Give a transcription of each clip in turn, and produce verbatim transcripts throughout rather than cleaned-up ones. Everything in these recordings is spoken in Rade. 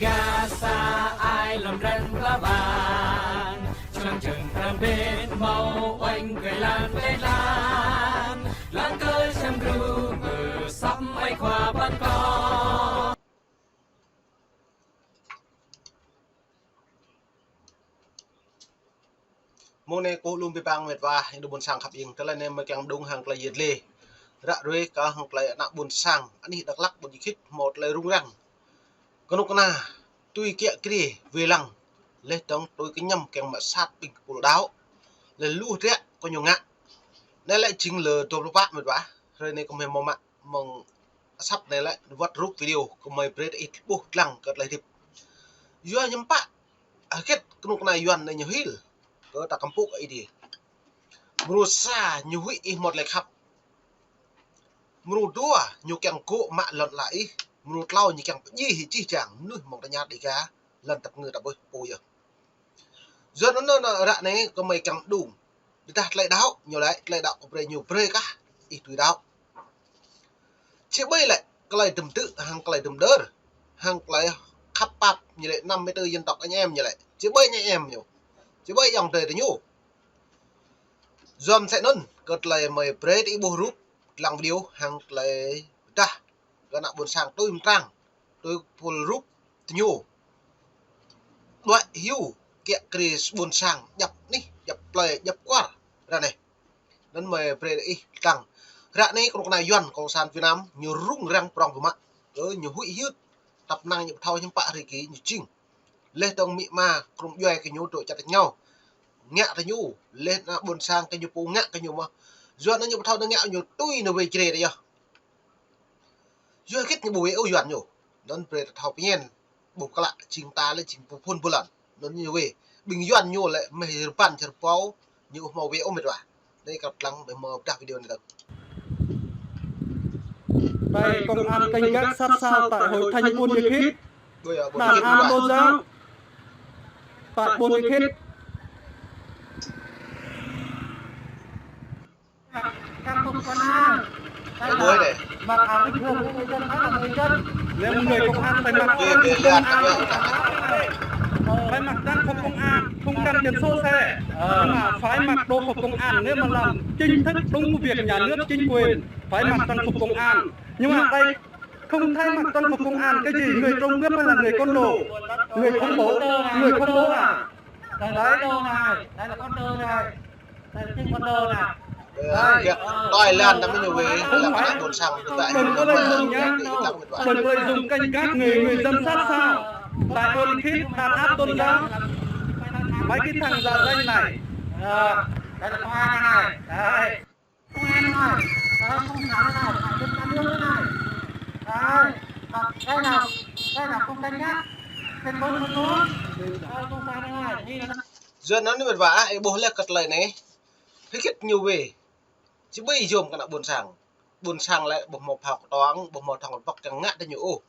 Gasa ai lăm răng pla bang, člăng čơ̆ng răng bên mâo oanh kơ lan bên lan, lan kơ čăm gru mơ săm ai khua ban kơ. Mông anei kơ lu bi bang mĭt wa, êdu ƀuôn sang khăp ing, tơlơi anei mơ̆ng kiăng mđung hăng tơlơi yet lê. Ră ruê kơ hăng tơlơi ană ƀuôn sang, anih Dak Lak ƀuôn Jikit, mâo tơlơi rŭng răng. Kơnuk kơna, tui kiă kriê, wê lăng, leh dơ̆ng tui kñăm kiăng mă sat ƀing kpul đăo, leh lu hdră kơ ñu ngă. Anei lĕ jing lơ dua pluh pă mĭt wa, hrơi anei kơ mơ̆ng mâo mă mơ̆ng asăp anei lĕ wăt rup video kơ mơ̆ng brei ih ƀuh dlăng kơ tơlơi hdĭp. Yua ñu mpă, hơget kơnuk kơna Yuăn anei ñu hil, kơ ta kăm pŭ kơ Aê Diê. Mrô sa ñu huĭ ih mâo tơlơi khăp. Mrô dua ñu kiăng gŏ mă lăn ala ih. Mrô tlâo ñu kiăng pơdjiê ih jih jang mnuih mơ̆ng tơña Đêga, lăn tăp ngư ta ƀuh pô yơh. Yua anăn ră anei kơ mơ̆ng kiăng mđung. Tơdah tơlơi đăo, ñu lĕ tơlơi đăo kơ brei ñu brei kah, ih tui đăo. Či ƀai lĕ, tơlơi dŭm dư̆, hăng tơlơi dŭm dơr, hăng tơlơi khăp pap, ñu lĕ năm mươi tư dân tộc anh em ñu lĕ. Či ƀai ñu em ñu. Či ƀai ayŏng adei diñu. Yua msĕ anăn, kơ tơlơi mơ̆ng brei ih ƀuh rup, dlăng video, hăng tơlơi dah, kơ ană ƀuôn sang tui mtrang, tui pul rup, diñu. Đuĕ hiu, kiă kriê ƀuôn sang, djăp anih, djăp plei, djăp kwar, ră anei. Anăn mơ̆ng brei ih dlăng. Ră anei kơnuk kơna Yuăn Cộng sản Việt Nam, ñu rŭng răng prŏng bi mă. Ơ, ñu huĭ hyưt. Tăp năng ñu pơthâo hiăm pă hrei kơ ñu jing. Leh dơ̆ng amĭ ama, krŭng djuai kơ ñu dôk čăt êngao. Ngă kơ ñu, leh ană ƀuôn sang kơ ñu pô ngă kơ ñu mơh. Yua anăn ñu pơthâo anăn ngă ñu tui anăn wê Jrai ta yơh. Yua hơget ñu ƀu wê ôh Yuăn ñu. Anăn brei ta thâo pơñen. Ƀuh klă jing ta lĕ jing pô phŭn ƀuôn lan. Anăn ñu wê. Ƀing Yuăn ñu lĕ mơ̆ng rơbăn čar pô ñu ƀu mâo wê ôh mĭt wa. Anei kăp dlăng ƀiă mâo dah video anei dơ̆ng. Tại công an canh gác sát sao tại hội thánh Buôn Gia Khít. Đàn áp tôn giáo tại Buôn Gia Khít. Ơ, ƀuh anei. Mặc áo bình thường của người dân, phải là người dân. Nếu người công an phải mặc áo bình thường. Phải mặc trang phục công an, không cần biển số xe. Nhưng mà phải mặc đồ phục công an nếu mà làm chính thức đúng cái việc nhà nước chính quyền, phải mặc trang phục công an. Nhưng mà đây không thấy mặc trang phục công an cái gì, người trộm cướp hay là người côn đồ, người khủng bố, người khủng bố à? Đây là con đồ này, đây là con đồ này. Đây là con đồ này. Ơ, kiăng đuĕ lăn ta mĭn ñu wê, lăn ta ƀuôn sang, đừng có lợi dụng nhá. Đừng có lợi dụng canh gác người, người dân sát sao. Tại Buôn Khít đàn áp tôn giáo. Mấy cái thằng giả danh này. Ờ, đây là công an này. Đây. Công an này. Đấy, không phải là phải được nhà nước thế này. Đấy. Đây là, đây là không canh gác. Tuyệt đối không có. Đây, không phải thế này. Yua anăn mĭt wa, ih ƀuh leh kơ tơlơi anei. Hơget ñu wê. Či ƀai yôm kơ ană ƀuôn sang. Ƀuôn sang lĕ ƀu mâo phao ktuang, ƀu mâo thŏng pŏk kiăng ngă diñu ôh.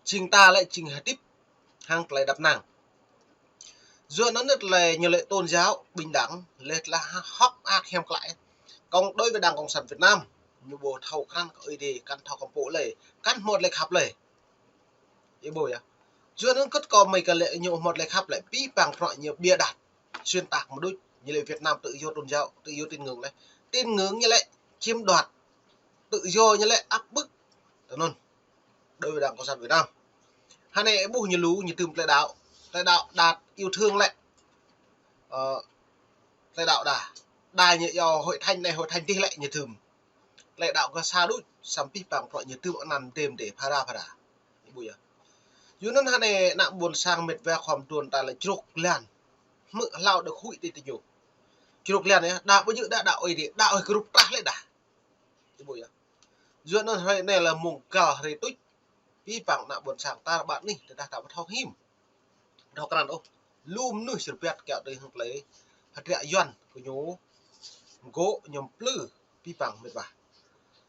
Jing ta lĕ jing hdĭp hăng tơlơi êđăp ênang. Yua anăn tơlơi ñu lĕ tôn giáo bình đẳng, leh tơlơi hŏk mơak hiam klă. Cộng đối với Đảng Cộng sản Việt Nam, ñu ƀu thâo krăn kơ Aê Diê, kăn thâo kăm pŭ lei, kăn mâo tơlơi khăp lei. Ih ƀuh yơh. Yua anăn kơ kơ mơ̆ng kơ lĕ ñu mâo tơlơi khăp lĕ, bi pang prŏng ñu bịa đặt. Xuyên tạc mđuč, ñu lĕ Việt Nam tự do tôn giáo, tự do tín ngưỡng lĕ. Tín ngưỡng ñu lĕ chiếm đoạt, tự do ñu lĕ áp bức. Tơ anăn. Đối với Đảng Cộng sản Việt Nam. Hơnăn ƀuh ñu lu ñu dưm tơlơi đăo. Tơlơi đăo đa yêu thương lĕ. Ơ, tơlơi đăo đa. Đa ñu yua hội thánh anei, hội thánh dih lĕ ñu dưm. Tơlơi đăo kơ sa đuč, săm bi pang prŏng ñu dưm anăn dêm dê, phara phara. Ih ƀuh yơh. Yua anăn hơnăn ană ƀuôn sang mĭt wa khua mduôn ta lĕ čruk lan. Hmư̆ hlâo đa huĭ ti ti ñu. Čruk lan yơh, đa ƀu djơ̆ đa, đa ơi dê, đa ơi krup trah lĕ đa. Ih ƀuh yơh. Yua anăn hrei anei lĕ mông găl hrei tuč. Bi pang ană ƀuôn sang ta ƀă anih, tơdah ta ƀu thâo hĭm. Thâo krăn ôh. Lu mnuih srbiăt kiă tui hŏng tơlơi hdră Yuăn kơ ñu gŏ ñu mplư bi pang mĭt wa.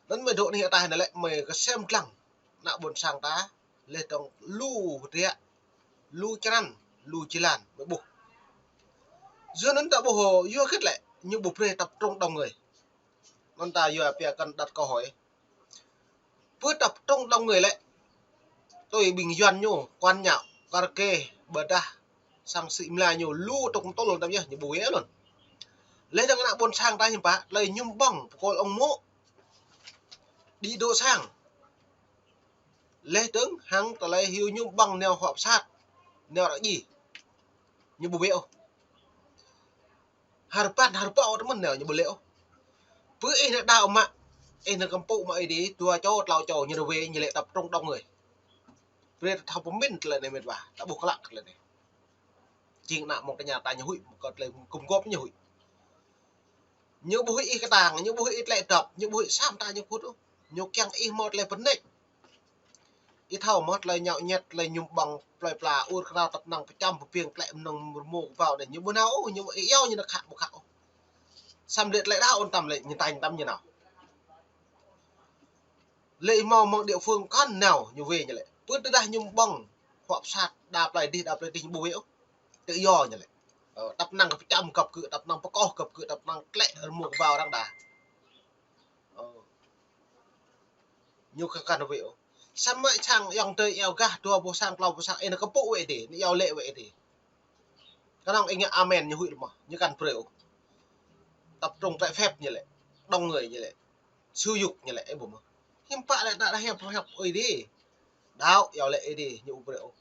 Anăn mơ̆ng dôk anih ataih anei lĕ mơ̆ng ksiêm dlăng ană ƀuôn sang ta, leh dơ̆ng lu hdră, lu črăn, lu jơlan, mơ̆ng ƀuh. Yua anăn ta ƀuh, yua hơget lĕ, ñu ƀu brei tập trung đông người. Anăn ta yua pia kăn đặt câu hỏi. Pơ tập trung đông người lĕ. Tui ƀing Yuăn ñu, quan ngại, Parkê, ƀiădah sang sĭ mla ñu lu tŭk mtŭl tăm yơh, ñu ƀu wê ôh anăn. Leh dơ̆ng ană ƀuôn sang ta hiưm pă, tlei ñu ƀơ̆ng, pkôl ŏng mô̆. Đi dôk sang. Leh dơ̆ng hăng tlei hiu ñu ƀơ̆ng nao huă psat, nao ră dji. Ñu ƀu wê ôh. Har păn, har pâo tơ mơ̆n nao ñu ƀu lĕ ôh. Pơ ih nao đao mă, ih nao kăm pŭ mă ih dih, dua čô, tlâo čô, ñu wê, ñu lĕ tập trung đông người. Brei ta thâo pơmĭn tlei anei mĭt wa, ta ƀuh klă tlei anei. Jing ană mơ̆ng tơña ta ñu huĭ, mơ̆ng kơ tlei gum gôp ñu huĭ. Ñu ƀu huĭ ih ktang, ñu ƀu huĭ ih tlĕ dăp, ñu ƀu huĭ sam ta ñu phŭt ôh. Ñu kiăng ih mâo tlei pơnêč. Ih thâo mơh tlei ñao ñet, tlei ñu ƀơ̆ng, plei pla, ur krao tăp năng pơčăm pơpiêng tlĕ mnơ̆ng mrmô kbao anei. Ñu ƀu nao ôh, ñu ih iâu ñu nao khă ƀu khă ôh. Sam lĕ tlei đao ôn tăm lĕ, ñu tañ tăm ñu nao. Lĕ ih mâo mơ̆ng địa phương kăn nao, ñu wê ñu lĕ. Pơ tơdah ñu ƀơ̆ng, huă psat, đa plei dih, đa plei dih, ñu ƀu wê ôh. Tự do ñu lĕ. Ơ, tăp năng pơčăm găp gơ̆, tăp năng pơkoh găp gơ̆, tăp năng tlĕ rmô kbao arăng đa. Ơ. Ñu kăn kăn wê ôh. Samơ̆ sang ayŏng adei iâu gah dua boh sang, tlâo boh sang, ih nao kăm pŭ wê dih, nao iâu lĕ wê dih. Knŏng ih ngă amen ñu huĭ lĕ mơh, ñu kăn brei ôh. Tập trung trái phép ñu lĕ, đông người ñu lĕ, sử dụng ñu lĕ, ih ƀuh mơh. Hiưm pă lĕ ta đa hiăp, hiăp ih dih. Đao iâu lĕ ih dih, ñu ƀu brei ôh.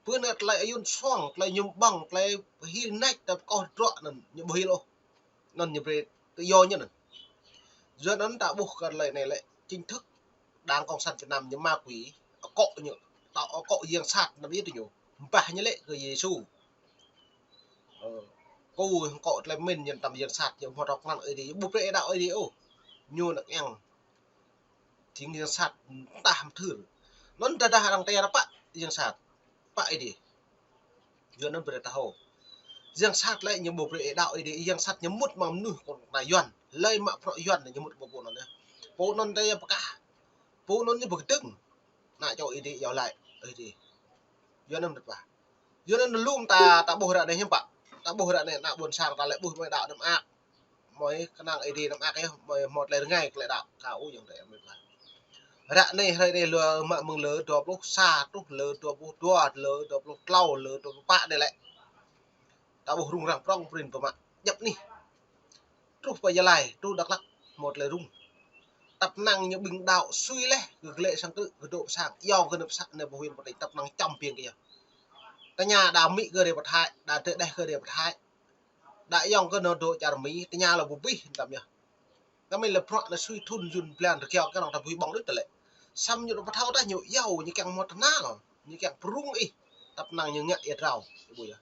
Pơ anei tlei ayŭn suang, tlei ñu ƀơ̆ng, tlei hil nač, ta pơkoh drŏ anăn, ñu ƀu hil ôh. Anăn ñu brei tự do ñu anăn. Yua anăn ta ƀuh kơ tlei anei lĕ chính thức Đảng Cộng sản Việt Nam ñu ma quỷ, akŏ ñu, ta akŏ yang sat năm yơh ñu. Mbah ñu lĕ kơ Yêsu. Ơ, kơ hŏng akŏ tlei mĭn ñu tăm yang sat ñu mâo rŏk năng ih dih, ƀu brei đao ih dih ôh. Ñu nao kiăng. Jing yang sat mtah mthưr. Anăn tơdah arăng tê arăng pă yang sat. Pă ih dih. Yua anăn brei ta thâo. Yang sat lĕ ñu ƀu brei đao ih dih, yang sat ñu mŭt mă mnuih kơ ană Yuăn. Hlei mă bruă Yuăn ñu mŭt ƀuh pô anăn yơh. Pô anăn tê pơkah. Pô anăn ñu ƀu kdơ̆ng. Ană čô ih dih iâu lač ih dih. Yua anăn mĭt wa. Yua anăn lu mta ta ƀuh ară anei hiưm pă. Ta ƀuh ară anei ană ƀuôn sang ta lĕ ƀuh mơi đao năm ak. Mơi knang ih dih năm ak yơh, mơi mâo tlei rngai klei đao. Ka u yơh tlei mĭt wa. Ară anei hruê anei lơ mă mơ̆ng lơ dua pluh sa truh lơ dua pluh dua, lơ dua pluh tlâo, lơ dua pluh pă anei lĕ. Ta ƀuh rŭng răng prŏng prĭn pơmă. Djăp anih. Truh pơ Gia Lai, truh Dak Lak, mâo tlei rŭng. Tăp năng ñu ƀĭng đao sui leh, kơ glĕ sang krư̆, kơ dôk sang, iâu kơ nao pơ sang, nao pơ huyện pơ tỉnh, tăp năng čăm biêng kơ yơh. Tơña đa mĭ kơ rê pơ Thái, đa dê đeh kơ rê pơ Thái. Đa ayŏng kơ nao dôk čar Mi, tơña lŏ ƀu ƀuh, tăm yơh. Tăm mĭn lĕ bruă anei sui thŭn yŭn blan rơkiao kơ anŏ ta ƀuh ƀơ̆ng đuč tơlĕ. Săm ñu dôk pơthâo tah ñu iâu, ñu kiăng mâo tơnah lŏ, ñu kiăng pơrŭng ih, tăp năng ñu ngă ia drao, ƀuh yơh.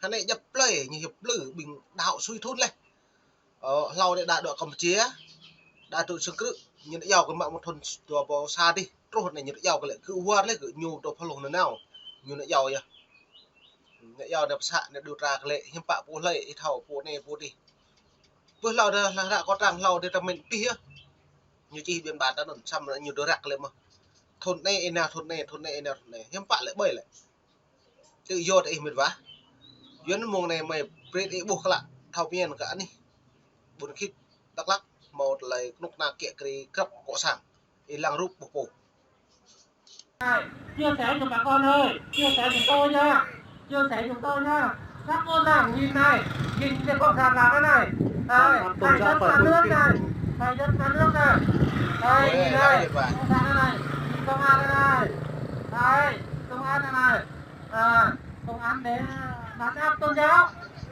Hơnei djăp plei, ñu hiăp plư, ƀĭng đao sui thŭn leh. Ơ, hlâo anei đa dôk Campuchia, đa dôk sang krư̆, ñu nao iâu kơ mă mơ̆ng thŭn dua êbâo sa dih, truh anei ñu nao iâu kơ lĕ, kơ war leh kơ ñu dôk pha lông nanao, ñu nao iâu yơh. Nao iâu nao pơsă, nao điều tra kơ lĕ, hiưm pă pô hlei, ih thâo pô anei pô dih. Pơ hlâo dih, hlăk hră kâo trăng hlâo dih ta mĭn pih yơh. Ñu čih biên bản ta anăn, săm ñu dôk răk leh mơh. Thŭn anei ih nao, thŭn anei, thŭn anei ih nao, thŭn anei. Hiưm pă lĕ ƀai lĕ. Tự do ta ih mĭt wa. Yua anăn mông anei mơi brei ih ƀuh klă, thâo pơñen kơ anih. Ƀuôn Khit, Dak Lak, mâo tlei knŭk kna kiă kriê grăp kŏ sang. Ih lăng rup ƀuh pô. Chia sẻ cho bà con ơi, chia sẻ giùm tôi nha, chia sẻ giùm tôi nha. Các cô làng nhìn này, nhìn cái cộng sản làm thế này. Đây, hai đất nhà nước này, hai đất nhà nước này. Đây, nhìn đây, cộng sản đây này, nhìn công an đây này. Đây, công an đây này. À, công an để đàn áp tôn giáo.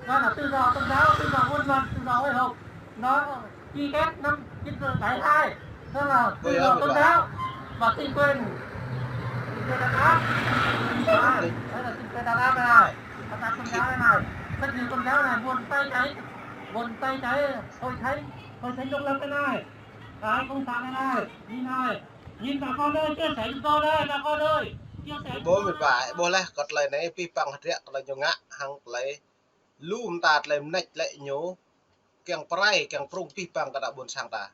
Đó là tự do tôn giáo, tự do ngôn luận, tự do hội họp. Nó ký kết năm chín bảy hai, đó là tự do tôn giáo và chính quyền, chính quyền đàn áp. Đấy là chính quyền đàn áp này này, đàn áp tôn giáo này này, trách nhiệm tôn giáo này, buôn tay cái, buôn tay cái hội thánh, hội thánh độc lập này này, cái cộng sản này này, nhìn này, nhìn bà con ơi, chia sẻ giùm tôi đây, bà con ơi, chia sẻ giùm tôi đây. Ƀuh mĭt wa, ƀuh leh kơ tlei anei pih păng hdră kơ tlei ñu ngă hăng tlei lu mta tlei mnêč lĕ ñu kiăng prai, kiăng prŭng pih păng kơ ană ƀuôn sang ta.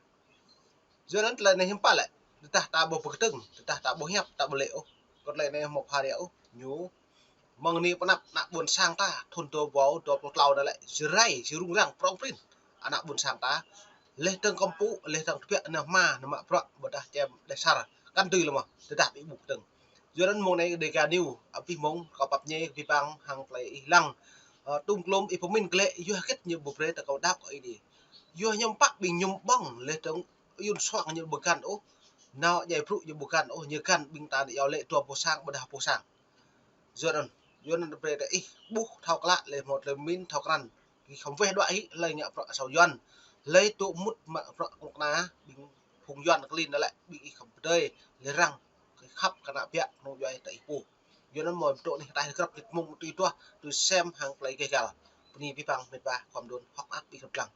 Yua anăn tlei anei hiưm pă lĕ, tơdah ta ƀuh pơkdơ̆ng, tơdah ta ƀuh hiăp, ta ƀuh lĕ ôh. Kơ tlei anei mâo phara ôh, ñu mơ̆ng anei pơ anăp ană ƀuôn sang ta, thŭn dua êbâo dua pluh tlâo anei lĕ, Jrai, Jrai rŭng răng prŏng prĭn. Ană ƀuôn sang ta, leh dơ̆ng kăm pŭ, leh dơ̆ng tơbiă nao hma, nao mă bruă, ƀiădah čem đeh sar, kăn dưi lĕ mơh, tơdah bi ƀuh pơkdơ̆ng. Yua anăn mông anei Dega News, abih mông kâo pap mñai kơ bi păng hăng klei ih lăng. Ơ, tŭm klŭm ih pơmĭn klei yua hgĕt ñu ƀu brei ta kâo đăo kơ Aê Diê. Yua ñu pă ƀing ñu ƀơ̆ng leh dơ̆ng, ayŭn suang ñu ƀu găn ôh. Nao djai brŭ ñu ƀu găn ôh, ñu găn ƀing ta nao lĕ dua boh sang, ƀiădah boh sang. Yua anăn, yua anăn brei ta ih ƀuh thâo klă leh mâo klei mĭn thâo krăn. Ih khăm weh đuĕ hĭ hlei ngă bruă asâo Yuăn. Hlei tŭ mŭt mă bruă knŭk kna, ƀing phung Yuăn klin lĕ ƀing ih khăm pơdơi, leh răng, khăp kna biă knŏng djuai ta ih pô. Yua anăn mâo dôk anih taih grăp nĭt mông tui duah, tui sem hăng klei geh găl. Bơni bi păng mĭt wa khua mduôn hŏk mơak ih grăp dlăng.